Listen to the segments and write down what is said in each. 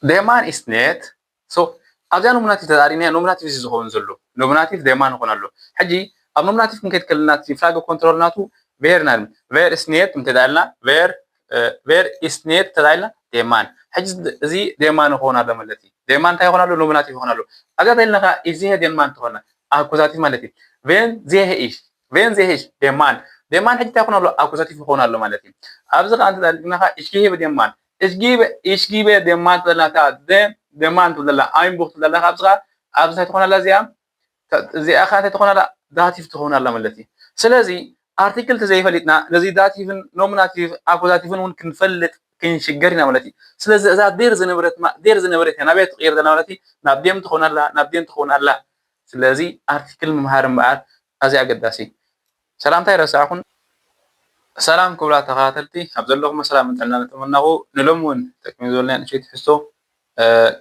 ደማን ኢስኔት ኣብዚኣ ኖሚናቲቭ ተዛሪና ኖሚናቲቭ እዚ ዝኸውን ዘሎ ኖሚናቲቭ ደማን ይኾን ኣሎ። ሕጂ ኣብ ኖሚናቲቭ ክንከይድ ከለና ፍራግ ኮንትሮል ናቱ ቬር ና ቬር ኢስኔት እንተዳልና ቬር ቬር ኢስኔት ተዳልና ደማን። ሕጂ እዚ ደማን ይኸውን ኣሎ ማለት እዩ። ደማን እንታይ ይኾን ኣሎ? ኖሚናቲቭ ይኾን ኣሎ። ኣብዚኣ ተልና ከዓ እዚ ደማን ትኾና ኣኩዛቲቭ ማለት እዩ። ቬን ዜሄ ኢሽ ቬን ዜሄ ኢሽ ደማን ደማን ሕጂ እንታይ ይኾን ኣሎ? ኣኩዛቲቭ ይኾን ኣሎ ማለት እዩ። ኣብዚ ከዓ እንተዳልና ከዓ ኢሽ ጊሄ ደማን ኢሽ ጊበ ኢሽ ጊበ ደማን ትበላታ ደማን ትብለላ ኣይንቡክ ትብለላ ካብዚ ከዓ ኣብዚ እንታይ ትኾን ኣላ እዚኣ እዚኣ ከዓ እንታይ ትኾን ኣላ? ዳቲቭ ትኾን ኣላ ማለት እዩ። ስለዚ ኣርቲክል ተዘይፈሊጥና ነዚ ዳቲቭን ኖሚናቲቭ ኣኩዛቲቭን እውን ክንፈልጥ ክንሽገር ኢና ማለት እዩ። ስለዚ እዛ ዴር ዝነበረት ዴር ዝነበረት እያ ናበይ ትቕየር ዘላ ማለት እዩ? ናብ ዴም ትኾን ኣላ ናብ ዴም ትኾን ኣላ። ስለዚ ኣርቲክል ምምሃር እምበኣር ኣዝዩ ኣገዳሲ። ሰላምታ ይረሳዕኩን። ሰላም ክቡራት ተኸታተልቲ ኣብ ዘለኹም ሰላም ጥዕና ንተመናኹ። ንሎም እውን ጠቅሚ ዝበልና ንእሽተይ ትሕዝቶ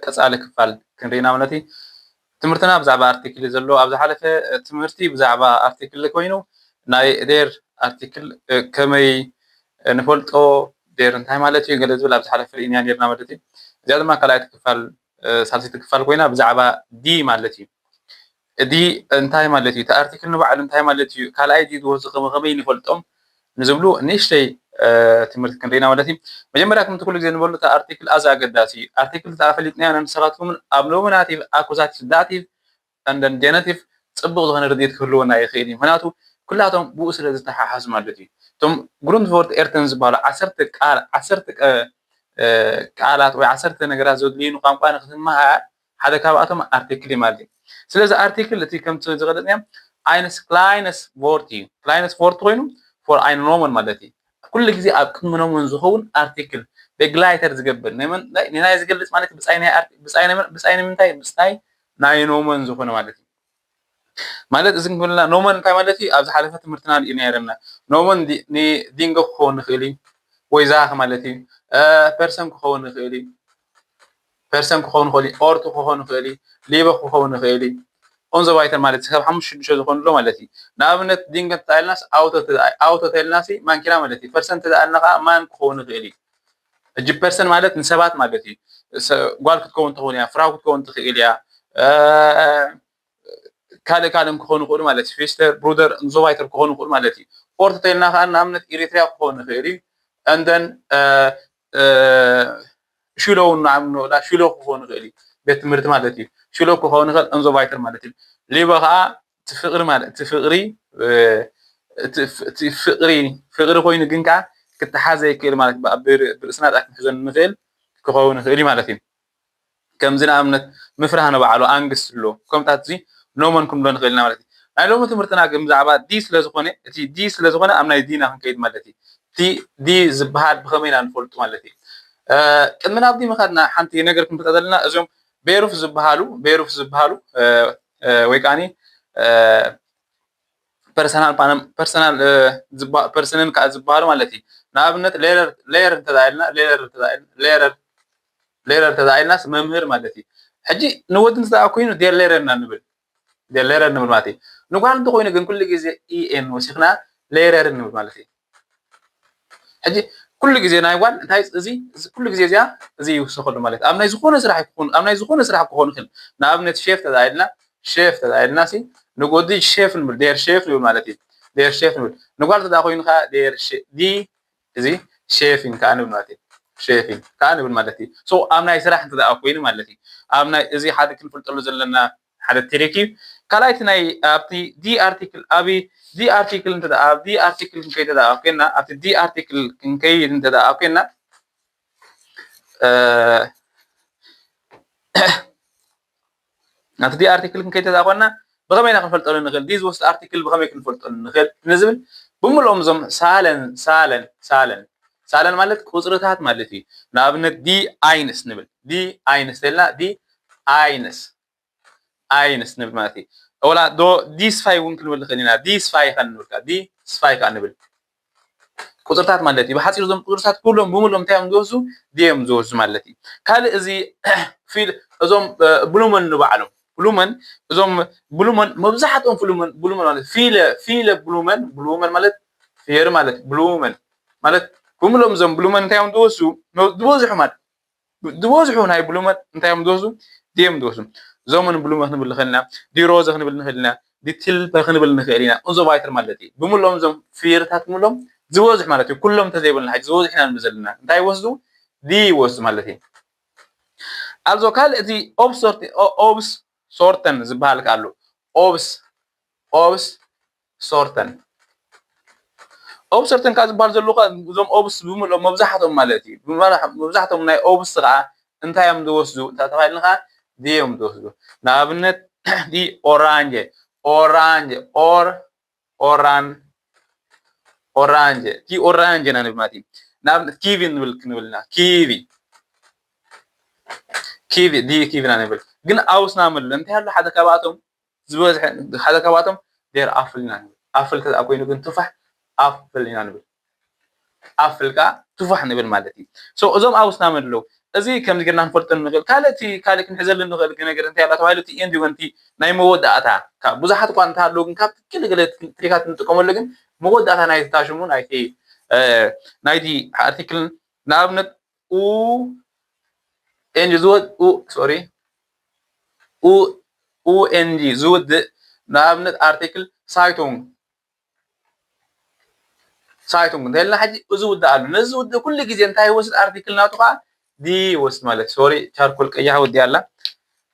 ቀፃሊ ክፋል ክንርኢና ማለት እዩ። ትምህርትና ብዛዕባ ኣርቲክል ዘሎ ኣብ ዝሓለፈ ትምህርቲ ብዛዕባ ኣርቲክል ኮይኑ ናይ ዴር ኣርቲክል ከመይ ንፈልጦ ዴር እንታይ ማለት እዩ ገለ ዝብል ኣብ ዝሓለፈ ርኢና ነርና ማለት እዩ። እዚኣ ድማ ካልኣይቲ ክፋል ሳልሰይቲ ክፋል ኮይና ብዛዕባ ዲ ማለት እዩ። ዲ እንታይ ማለት እዩ? እቲ ኣርቲክል ንባዕሉ እንታይ ማለት እዩ? ካልኣይ ዲ ዝወስዱ ከመ ከመይ ንፈልጦም ንዝብሉ ንእሽተይ ትምህርቲ ክንርኢና ማለት እዩ። መጀመርያ ከምቲ ኩሉ ግዜ ንበሉ እቲ ኣርቲክል ኣዚ ኣገዳሲ እዩ። ኣርቲክል ተኣ ፈሊጥናዮ ንስኻትኩምን ኣብ ኖሚናቲቭ ኣኩዛቲቭ ዳቲቭ እንደን ጀነቲቭ ፅቡቅ ዝኾነ ርድኢት ክህልወና ይኽእል እዩ። ምክንያቱ ኩላቶም ብኡ ስለ ዝተሓሓዝ ማለት እዩ። እቶም ግሩንት ቮርት ኤርተን ዝበሃሉ ዓሰርተ ቃላት ወይ ዓሰርተ ነገራት ዘድልዩ ንቋንቋ ንክትመሃር ሓደ ካብኣቶም ኣርቲክል እዩ ማለት እዩ። ስለዚ ኣርቲክል እቲ ከምቲ ዝገለፅናዮ ኣይንስ ክላይነስ ቮርት እዩ። ክላይነስ ቮርት ኮይኑ ፎር ኣይን ኖመን ማለት እዩ። ኩሉ ግዜ ኣብ ቅድሚ ኖመን ዝኸውን ኣርቲክል በግላይተር ዝገብር ንናይ ዝገልፅ ማለት ብፃይ ናይ ምንታይ ብፃይ ናይ ናይ ኖመን ዝኾነ ማለት እዩ። ማለት እዚ ክንብልና ኖመን እንታይ ማለት እዩ? ኣብ ዝሓለፈ ትምህርትና ርኢና ነርና። ኖመን ዲንገ ክኸውን ይኽእል እዩ ወይ ዛክ ማለት እዩ። ፐርሰን ክኸውን ይኽእል እዩ። ፐርሰን ክኸውን ይኽእል እዩ። ኦርቱ ክኸውን ይኽእል እዩ። ሊበ ክኸውን ይኽእል እዩ። ኦንዘባይተር ማለት ካብ ሓሙሽተ ሽዱሽተ ዝኾኑ ኣሎ ማለት እዩ። ንኣብነት ዲንገ ተጣልናስ ኣውቶ ተጣልናሲ ማንኪና ማለት እዩ። ፐርሰን ተጣልና ከዓ ማን ክኸውን ይኽእል እዩ። እጅ ፐርሰን ማለት ንሰባት ማለት እዩ። ጓል ክትከውን ትኸውን እያ፣ ፍራው ክትከውን ትኽእል እያ። ካልእ ካልእም ክኾኑ ይኽእሉ ማለት እዩ። ፊስተር ብሩደር ዞባይተር ክኾኑ ይኽእሉ ማለት እዩ። ኦርቶ ተልና ከዓ ንኣብነት ኢሪትሪያ ክኾኑ ይኽእል እዩ። እንደን ሽሎ እውን ንዓም ንወላ ሽሎ ክኾኑ ይኽእል እዩ። ቤት ትምህርቲ ማለት እዩ። ሽሎ ክኾኑ ይኽእል እንዞባይተር ማለት እዩ። ሊበ ከዓ እቲ ፍቕሪ ማለት እቲ ፍቕሪ እቲ ፍቕሪ ፍቕሪ ኮይኑ ግን ከዓ ክተሓዘ ይክእል ማለት ብርእስና ጣ ክንሕዞ ንኽእል ክኸውን ይኽእል እዩ ማለት እዩ። ከምዚ ንኣብነት ምፍራህ ንባዕሉ ኣንግስ ኣሎ ከምታት እዚ ኖመን ክንብሎ ንኽእል ኢና ማለት እዩ። ናይ ሎሚ ትምህርትና ግን ብዛዕባ ዲ ስለዝኾነ እቲ ዲ ስለዝኾነ ኣብ ናይ ዲና ክንከይድ ማለት እዩ። እቲ ዲ ዝበሃል ብኸመይ ኢና ንፈልጡ ማለት እዩ። ቅድሚ ናብ ዲ ምኻድና ሓንቲ ነገር ክንፈልጣ ዘለና እዚኦም ቤሩፍ ዝበሃሉ ቤሩፍ ዝበሃሉ ወይ ከዓኒ ፐርሰናል ፐርሰናል ፐርሰንን ከዓ ዝበሃሉ ማለት እዩ። ንኣብነት ሌረር ሌረር እንተዳ ኢልና ሌረር እንተዳ ኢልና ሌረር ሌረር እንተዳ ኢልናስ መምህር ማለት እዩ። ሕጂ ንወዲ እንተዳ ኮይኑ ዴር ሌረር ኢና ንብል ዴር ሌረር ንብል ማለት እዩ። ንጓል እንተኮይኑ ግን ኩሉ ግዜ ኢኤን ወሲኽና ሌረር ንብል ማለት እዩ። ሕጂ ኩሉ ግዜ ናይ ጓል እንታይ እዚ ኩሉ ግዜ እዚኣ እዚ ይውሰኸሉ ማለት ኣብ ናይ ዝኾነ ስራሕ ይኩን ኣብ ናይ ዝኾነ ስራሕ ክኾን ይኽእል። ንኣብነት ሼፍ ተዳ ኢልና ሼፍ ተዳ ኢልና ሲ ንጎዲ ሼፍ ንብል ዴር ሼፍ ንብል ማለት እዩ። ዴር ሼፍ ንብል ንጓል ተዳ ኮይኑ ከዓ ዴር ዲ እዚ ሼፊን ከዓ ንብል ማለት እዩ። ሼፊን ከዓ ንብል ማለት እዩ። ሶ ኣብ ናይ ስራሕ እንተ ደኣ ኮይኑ ማለት እዩ። ኣብ ናይ እዚ ሓደ ክንፈልጠሉ ዘለና ሓደ ትሪክ እዩ። ካልኣይቲ ናይ ኣብቲ ዲ ኣርቲክል ኣብ ዲ ኣርቲክል እንተ ደኣ ኣብ ዲ ኣርቲክል ክንከይድ እንተ ደኣ ኮይና ኣብቲ ዲ ኣርቲክል ክንከይድ እንተ ደኣ ኮይና ናብቲ ዲ ኣርቲክል ክንከይድ ተዛቆና ብኸመይ ኢና ክንፈልጠሉ ንኽእል? ዲ ዝወስድ ኣርቲክል ብኸመይ ክንፈልጠሉ ንኽእል ንዝብል ብምልኦም እዞም ሳለን ሳለን ሳለን ሳለን ማለት ቁፅርታት ማለት እዩ። ንኣብነት ዲ ኣይንስ ንብል ዲ ኣይንስ ተልና ዲ ኣይንስ ኣይንስ ንብል ማለት እዩ። ወላ ዶ ዲ ስፋይ እውን ክንብል ንኽእል ኢና። ዲ ስፋይ ኸ ንብል ዲ ስፋይ ከዓ ንብል ቁፅርታት ማለት እዩ። ብሓፂሩ እዞም ቁፅርታት ኩሎም ብምሎም እንታይ እዮም ዝወስዱ? ዲ እዮም ዝወስዱ ማለት እዩ። ካልእ እዚ ፊል እዞም ብሉመን ንባዕሎም ብሉመን እዞም ብሉመን መብዛሕትኦም ብሉመን ብሉመን ማለት ፊለ ፊለ ብሉመን ብሉመን ማለት ፌር ማለት ብሉመን ማለት ብምሎም እዞም ብሉመን እንታይ እዮም ዝወስዱ? ዝበዝሑ ማለት ዝበዝሑ ናይ ብሉመት እንታይ እዮም ዝወስዱ? ዲ እዮም ዝወስዱ። ዞመን ብሉመ ክንብል ንኽእል ኢና፣ ዲ ሮዘ ክንብል ንኽእል ኢና፣ ዲ ቲልፐ ክንብል ንኽእል ኢና። ኡንዞ ቫይተር ማለት እዩ። ብምሎም እዞም ፍየርታት ብምሎም ዝበዝሑ ማለት እዩ። ኩሎም እንተዘይበልና ሕጂ ዝበዝሑ ኢና ንብል ዘለና። እንታይ ይወስዱ? ዲ ይወስዱ ማለት እዩ። ኣልዞ ካልእ እቲ ኦብስ ሶርተን ዝበሃል ከ ኣሎ። ኦብስ ኦብስ ሶርተን ኦብስ ሶርተን ካብ ዝበሃል ዘለዉ ከ እዞም ኦብስ ብምልኦም መብዛሕትኦም ማለት እዩ። መብዛሕትኦም ናይ ኦብስ ከዓ እንታይ እዮም ዝወስዱ እንተ ተባሂልና ከዓ ዲ እዮም ዝወስዱ። ንኣብነት ዲ ኦራንጀ ኦራንጀ ኦር ኦራን ኦራንጀ ዲ ኦራንጀ ኢና ንብል ማለት እዩ። ንኣብነት ኪቪ ንብል ክንብል ኢና ኪቪ ኪቪ ዲ ኪቪ ኢና ንብል። ግን ኣውስና ምል እንታይ ኣሎ ሓደ ካብኣቶም ዝበዝሐ ሓደ ካብኣቶም ዴር ኣፍል ኢና ንብል። ኣፍል ተኣ ኮይኑ ግን ቱፋሕ ኣፍል ኢና ንብል። ኣፍል ከዓ ቱፋሕ ንብል ማለት እዩ። ሶ እዞም ኣውስና ምል ኣለዉ። እዚ ከምዚ ጌርና ክንፈልጦ ንኽእል። ካልእ እቲ ካልእ ክንሕዘሉ ንኽእል ነገር እንታይ ኣላ ተባሂሉ እቲ ኤንድ ወንቲ ናይ መወዳእታ ካብ ብዙሓት እኳ እንተሃለዉ ግን ካብ ገለ ገለ ትሪካት ንጥቀመሉ ግን መወዳእታ ናይ ታሽሙ ናይቲ ናይቲ ኣርቲክልን ንኣብነት ኡ ኤንጂ ዝወድ ኡ ሶሪ ኡ ኡ ኤንጂ ዝውድእ ንኣብነት ኣርቲክል ሳይቱንግ ሳይቱንግ እንተልና ሕጂ እዚ ውድእ ኣሎ። ነዚ ውድእ ኩሉ ግዜ እንታይ ይወስድ ኣርቲክል ናቱ ከዓ ዲ ይወስድ ማለት ሶሪ ቻርኮል ቀያሕ ወዲ ኣላ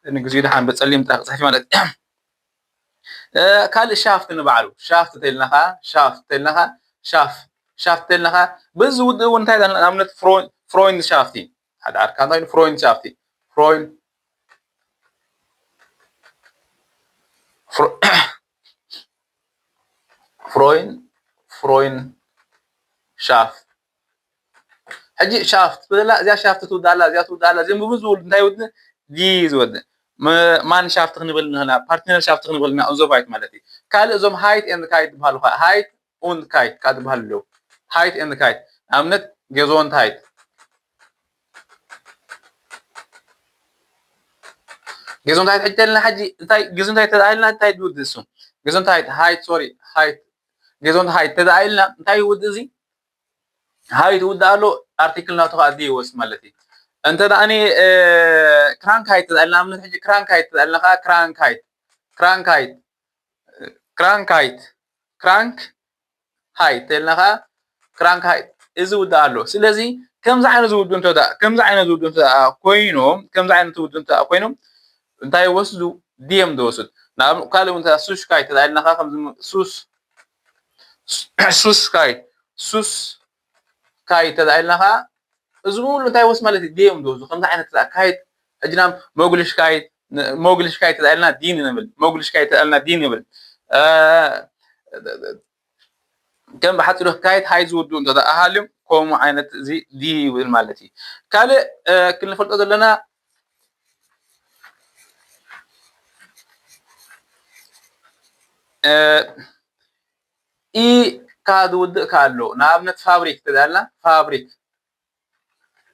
ንግዚኡ ድሓን በፀሊም ጥራሕ ክፅሕፊ ማለት ካልእ ሻፍት ንባዕሉ ሻፍት ተልና ከዓ ሻፍት ተልና ከዓ ሻፍ ሻፍት ተልና ከዓ በዚ ውድእ እውን እንታይ ንኣብነት ፍሮይን ሻፍቲ ሓደ ዓርካ እንታይ ፍሮይን ሻፍቲ ፍሮይን ፍሮይን ፍሮይን ሻፍት ሕጂ ሻፍት ብላ እዚኣ ሻፍት ትውዳላ እዚኣ ትውዳላ እዚኦም ብብዝብሉ እንታይ ይውድእ ዲ ዝወድእ ማን ሻፍት ክንብል ንኽእልና ፓርትነር ሻፍት ክንብል ንኽእልና ኡንዞ ቫይት ማለት እዩ። ካልእ እዞም ሃይት ኤንድ ካይት ዝበሃሉ ሃይት ኡንድ ካይት ካብ ዝበሃሉ ኣለዉ። ሃይት ኤንድ ካይት ንኣብነት ጌዞንት ሃይት ጌዞንት ሃይት ሕጂ ተልና ሕጂ እንታይ ጌዞንት ሃይት ተዳኢልና እንታይ ዝውድእ እሱ ጌዞንት ሃይት ሃይት ሶሪ ሃይት ጌዞንት ሃይት ተዳኢልና እንታይ ይውድእ እዚ ሃይት ውድእ ኣሎ ኣርቲክል ናቱ ከዓ ዲ ይወስድ ማለት እዩ። እንተ ደኣ ክራንክ ሃይት ተዳኢልና ኣብነት ሕጂ ክራንክ ሃይት ተዳኢልና ከዓ ክራንክ ሃይት ክራንክ ሃይት ክራንክ ሃይት ክራንክ ሃይት ተልና ከዓ ክራንክ ሃይት እዚ ውድእ ኣሎ። ስለዚ ከምዚ ዓይነት ዝውዱ እንተ ከምዚ ዓይነት ዝውዱ እንተ ኮይኖም ከምዚ ዓይነት ዝውዱ እንተ ኮይኖም እንታይ ይወስዱ ዲ እዮም ዝወስዱ። ካልእ እውን ሱሽ ካይት ተዳኢልና ከዓ ከምዚ ሱስ ሱስ ካይት ሱስ ካይት ተዳኢልና ከዓ እዚ ብሙሉ እንታይ ወስ ማለት እዩ ድዮም ዝወስዱ ከምዚ ዓይነት ኣካይድ ሕጅና ሞግልሽ ካይት ሞግልሽ ካይት ተዳኢልና ዲን ንብል ሞግልሽ ካይት ተዳኢልና ዲን ንብል ከም ብሓፂሩ ካይት ሃይ ዝውዱ እንተ ኣሃልዮም ከምኡ ዓይነት እዚ ዲ ይብል ማለት እዩ። ካልእ ክንፈልጦ ዘለና ኢ ካ ዝውድእ ካ ኣሎ ንኣብነት ፋብሪክ ተዳልና ፋብሪክ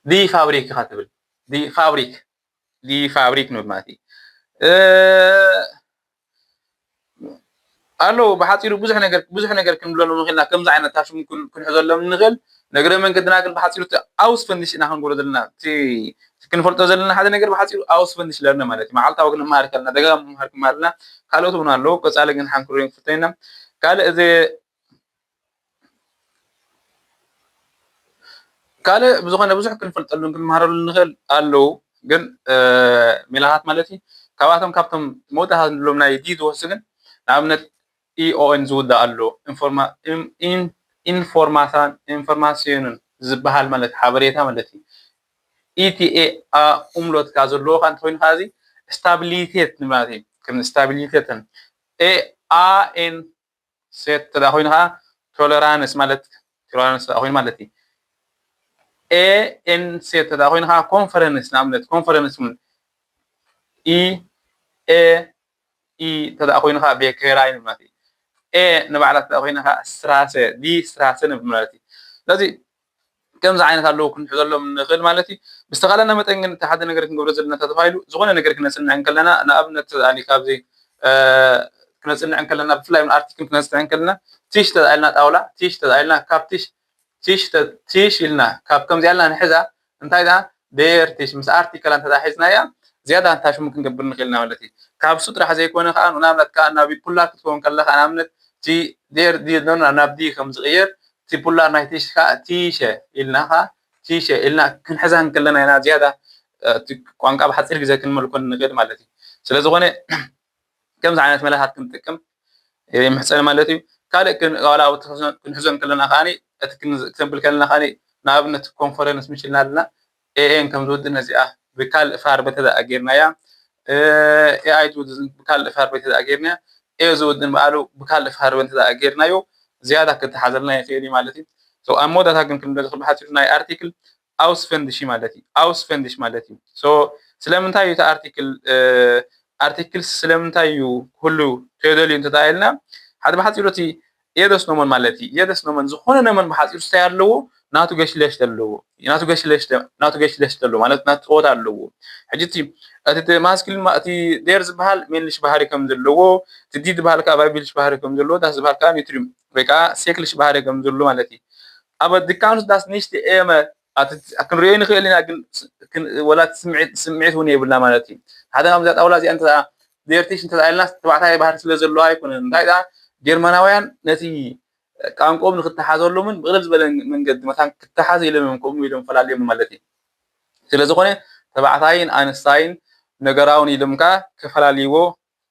ዲ ፋብሪክ ኢኻ ትብል ዲ ፋብሪክ ዲ ፋብሪክ ንብል ማለት እዩ። ኣለዉ ብሓፂሩ ብዙሕ ነገር ብዙሕ ነገር ክንብለሉ ንኽእልና ከምዚ ዓይነት ታሽሙ ክንሕዘሎም ንኽእል። ንእግረ መንገድና ግን ብሓፂሩ ኣውስ ፈንዲሽ ኢና ክንገብሮ ዘለና ክንፈልጦ ዘለና ሓደ ነገር ብሓፂሩ ኣውስ ፈንዲሽ ለርነ ማለት እዩ። መዓልታዊ ክንመሃር ከለና ደጋም ምምሃር ክመሃር ኣለና ካልኦት እውን ኣለዉ። ቀፃሊ ግን ሓንክሮ ክፍተና ካልእ እዚ ካልእ ብዝኾነ ብዙሕ ክንፈልጠሉን ክንመሃረሉን ንኽእል ኣለዉ። ግን ሜላታት ማለት እዩ ካብኣቶም ካብቶም መውዳእታ ንብሎም ናይ ዲ ዝወስዱ ግን ንኣብነት ኢኦኤን ዝውዳእ ኣሎ ኢንፎርማሳን ኢንፎርማሲዮንን ዝበሃል ማለት ሓበሬታ ማለት እዩ። ኢቲኤ ኡምሎት ካ ዘለዎ ካ እንተኮይኑ ካ እዚ ስታቢሊቴት ማለት እዩ ከም ስታቢሊቴትን ኤኣኤን ሴት ተዳ ኮይኑ ከዓ ቶለራንስ ማለት ቶለራንስ ተዳ ኮይኑ ማለት እዩ። ኤኤን ሴት ተዳ ኮይኑ ከዓ ኮንፈረንስ ንኣብነት ኮንፈረንስ ኢ ኤ ኢ ተዳ ኮይኑ ከዓ ቤከራይ ማለት እዩ። ኤ ንባዕላ ተዳ ኮይኑ ከዓ ስራሰ ዲ ስራሰ ንብል ማለት እዩ። ስለዚ ከምዚ ዓይነት ኣለዉ ክንሕዘሎም ንኽእል ማለት እዩ። ብዝተኻለና መጠን ግን እቲ ሓደ ነገር ክንገብሮ ዘለና ተተባሂሉ ዝኾነ ነገር ክነፅንዕ እንከለና ንኣብነት ኣኒ ካብዚ ክነፅንዕ እንከለና ብፍላይ እውን ኣርቲክል ክነፅንዕ እንከለና ቲሽ ተዛኢልና ጣውላ ቲሽ ተዛኢልና ካብ ቲሽ ቲሽ ተ- ቲሽ ኢልና ካብ ከምዚኣ ኢልና ንሕዛ እንታይ ደኣ ዴር ቲሽ ምስ ኣርቲክል እንተ ሒዝናያ ዝያዳ እንታይ ሽሙ ክንገብር ንኽእል ኢና ማለት እዩ። ካብ ሱ ጥራሕ ዘይኮነ ከዓ ንኣብነት ከዓ ናብ ቢፑላር ክትከውን ከላ ከዓ ንኣብነት እቲ ዴር ዲ ኖ ናብ ዲ ከም ዝቕየር እቲ ፑላር ናይ ቲሽ ከዓ ቲሸ ኢልና ከዓ ቲሸ ኢልና ክንሕዛ እንከለና ኢና ዝያዳ እቲ ቋንቋ ብሓፂር ግዜ ክንመልኮ ንኽእል ማለት እዩ። ስለዝኾነ ከምዚ ዓይነት መላታት ክንጥቀም ይምሕፀን ማለት እዩ። ካልእ ዋላ ክንሕዞ እንከለና ከዓ እቲ ክነብል ከለና ከዓ ንኣብነት ኮንፈረንስ ምሽልና ኣለና ኤኤን ከም ዝውድእ ነዚኣ ብካልእ ፋርበ ተደኣ ጌርናያ ኤኣይ ዝውድእ ብካልእ ፋርበ ተደኣ ጌርናያ ኤ ዝውድን በዓሉ ብካልእ ፋርበ እንተ ጌርናዮ ዝያዳ ክተሓዘልና ይኽእል እዩ ማለት እዩ። ኣብ መወዳእታ ግን ክንብል ዝኽእል ብሓፂሩ ናይ ኣርቲክል ኣውስፈንድሺ ማለት እዩ። ኣውስፈንድሽ ማለት እዩ። ስለምንታይ እዩ እቲ ኣርቲክል ኣርቲክል ስለምንታይ እዩ ክህሉ ተደልዩ እንተ ኢልና ሓደ ብሓፂሩ እቲ የደስ ኖመን ማለት እዩ። የደስ ኖመን ዝኾነ ነመን ብሓፂሩ ስታይ ኣለዎ ናቱ ገሽለሽ ኣለዎ ናቱ ገሽለሽ ናቱ ገሽለሽ ኣለዎ ማለት ናቱ ፆታ ኣለዎ። ሕጂ እቲ እቲ ማስኪል እቲ ዴር ዝበሃል ሜልሽ ባህሪ ከም ዘለዎ እቲ ዲ ዝበሃል ከዓ ቫይቢልሽ ባህሪ ከም ዘለዎ ዳስ ዝበሃል ከዓ ኒትሪም ወይ ከዓ ሴክልሽ ባህሪ ከም ዘሎ ማለት እዩ። ኣብ ድካኑስ ዳስ ንሽቲ ኤመ ክንሪኦ ንኽእል ኢና ግን ወላ ስምዒት እውን የብልና ማለት እዩ። ሓደ ካብዛ ጣውላ እዚኣ እንተ ዴርቲሽ እንተ ኢልና ተባዕታይ ባህሪ ስለ ዘለዎ ኣይኮነን። እንታይ ደኣ ጀርመናውያን ነቲ ቃንቆም ንክተሓዘሎምን ብቕልል ዝበለ መንገዲ መታን ክተሓዝ ኢሎም እዮም ከምኡ ኢሎም ፈላልዮም ማለት እዩ። ስለዝኾነ ተባዕታይን ኣንስታይን ነገራውን ኢሎም ከዓ ከፈላልይዎ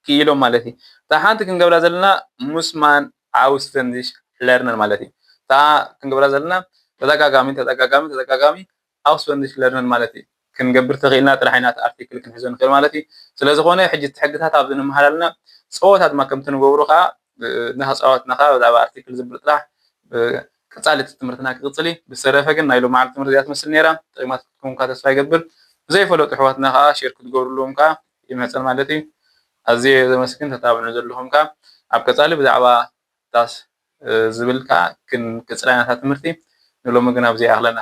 ክኢሎም ማለት እዩ። እታ ሓንቲ ክንገብራ ዘለና ሙስማን ኣውስፈንድሽ ለርነር ማለት እዩ። እታ ክንገብራ ዘለና ተደጋጋሚ ተደጋጋሚ ተደጋጋሚ ኣውስፈንድሽ ለርነር ማለት እዩ። ክንገብር ተኽኢልና ጥራሕ ኢና ኣርቲክል ክንሕዞ ንኽእል ማለት እዩ። ስለዝኾነ ሕጂ እቲ ሕግታት ኣብዚ ንምሃላልና ፀወታ ድማ ከምቲ ንገብሩ ከዓ እናተፃወትና ከዓ ብዛዕባ ኣርቲክል ዝብል ጥራሕ ቀፃሊ እቲ ትምህርትና ክቕፅል እዩ። ብዝተረፈ ግን ናይ ሎማዓልቲ ትምህርቲ እዚኣ ትመስል ነይራ። ጠቂማትኩም ተስፋ ይገብር። ብዘይፈለጡ ኣሕዋትና ከዓ ሼር ክትገብርሎም ከዓ ይምሕፀን ማለት እዩ። ኣዝየ ዘመስግን ተታብዑ ዘለኹም ከዓ ኣብ ቀፃሊ ብዛዕባ ዳስ ዝብል ከዓ ክንቅፅል ዓይነታት ትምህርቲ ንሎሚ ግን ኣብዚ ይኣኽለና።